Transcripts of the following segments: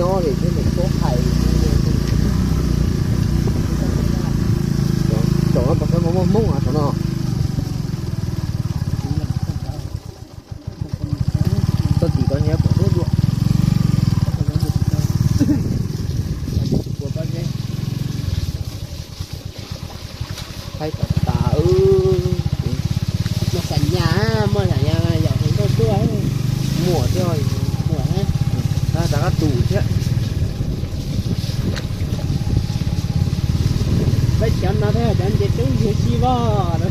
No ces thiaj li txhob hais. Saum no puas saib muaj Hmoob saum no? Txoj tim ko nyiab pom dua. Haib tas tas. Muaj xam nyas, muaj xam nyas yom, hluas nkauj tuaj. Muaj thiab, muaj, rov qab tus thiab. Peb cov no thiab cov ntses tub yug sib voj.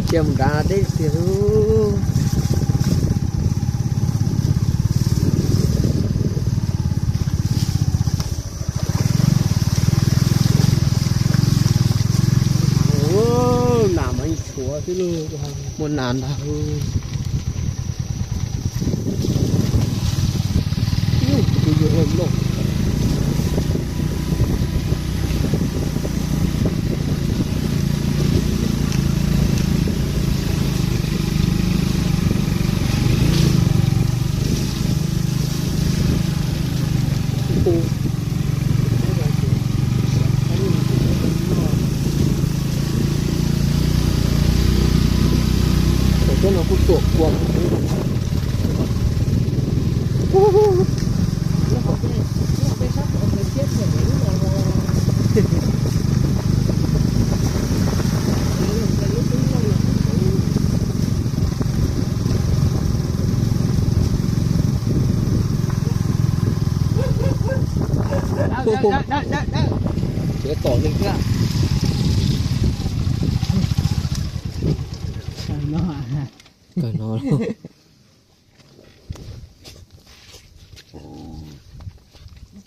Ntsia mus nrad deb tiag lub. Nas mas tshuav xwb lauj, muaj nas ntag. Tus yuav loj loj. Cov no kuj tuam kua. Tsev tom li thiab. Kawg no.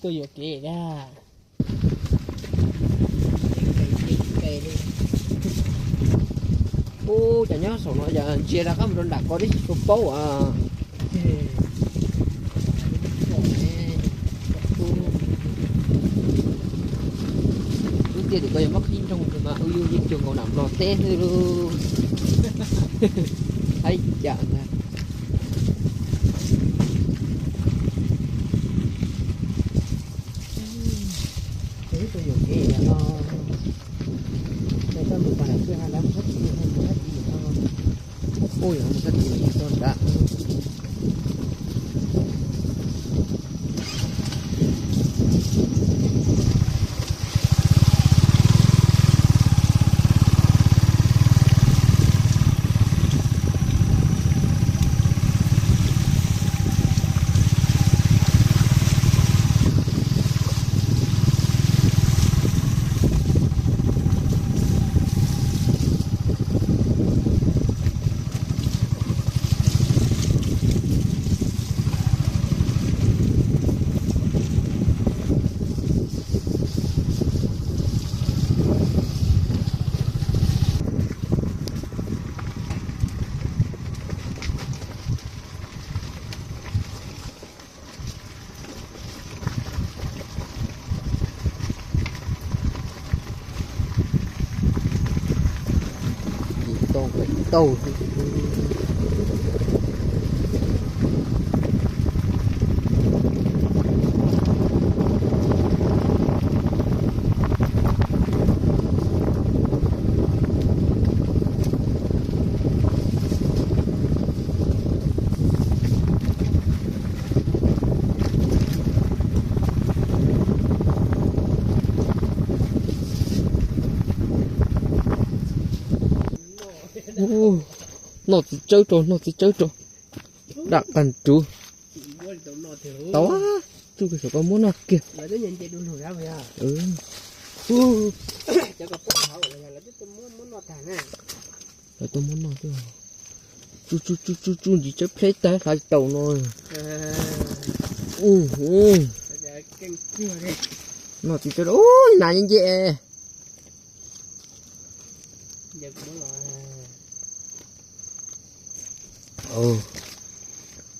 Tuaj yuam kev tiag. Ub, cov nyob saum no yog ntsia rov qab mus rau nram ko tib si tsis paub as. Lub tiaj tim ko yog muab qhib nroog mas ua yus yeej cuag nkaus nram Nplog teb xwb lauj. Haib yam ntag. Ib tug yuam kev no, koj mus pab nram kwj ha, lawv mus sab tid, mus sab tid no. Ub, yog mus sab tid txog nrad. Tau, tau. Noj txiv tsawb rau, noj txiv tsawb rau. Dam qas ruv. Tau, tsuj kiag saum ko muab noj kiag. Lawv tuaj muab noj thiab. Tsuj tsuj tsuj tsuj ntsis tsawb pleb tag hlav tsis tau no. Noj txiv tsawb, ub, nas nce nce.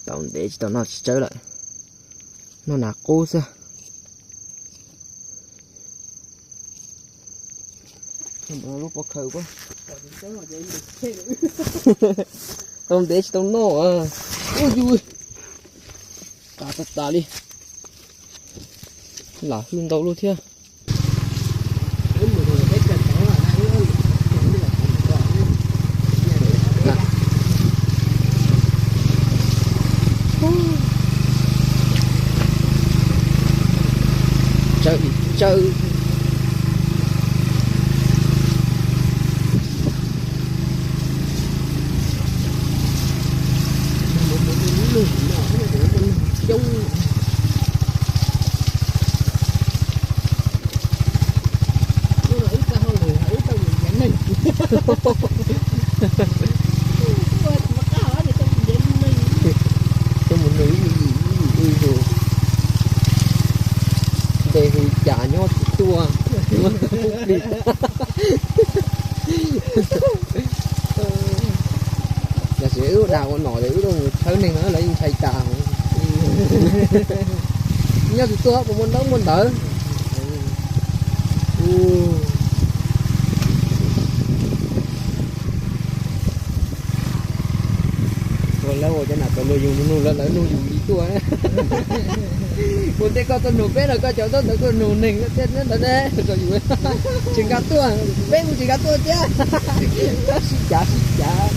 Tau ntev tsis tau noj txiv tsawb lawm, noj nas qub xwb. Lub pob khaws, tau ntev tsis tau noj. Ub yus, tas tas tas li. Lam hwj ntau luaj thiab. Tsawv tsawv. Coj mus nug ib yim ib yim ib yim zus. Nte hu cas nyob tsis tuaj, muab pub plig tag. Yog tsis wb dag ua nom ces wb tuaj mus tshawb neeg no lawv yeej ntshai tas. Nyob tsis tuaj puas muaj ntaub muaj ntawv. Ua lawv ua cov nam tau luag yus nug lawv, lawv nug yus li tuaj. Mus ntej koj tuaj nug peb los koj cov ntaub ntawv tuaj nug neeg thiab ntawd ne rau yus. Tsis nkag tuaj, peb kuj tsis nkag tuaj thiab. Sib cav sib cav.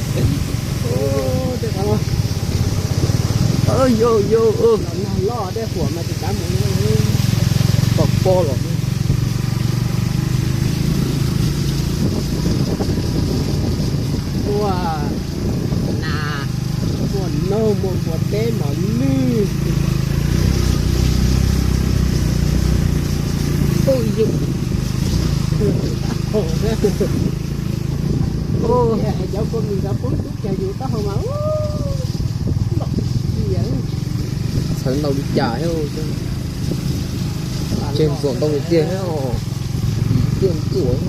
Yau yau, los nag loj tej huam mas tsis kav mus. Pom pob los. Muaj nas, muaj noog, muaj npua teb mos lwj. Cov kua mis cov poob tub kiag yus taub hau mas. Txhawv ntau li cas thiab, tseg ntxuam ntau li tiag thiab, tiaj ntuam.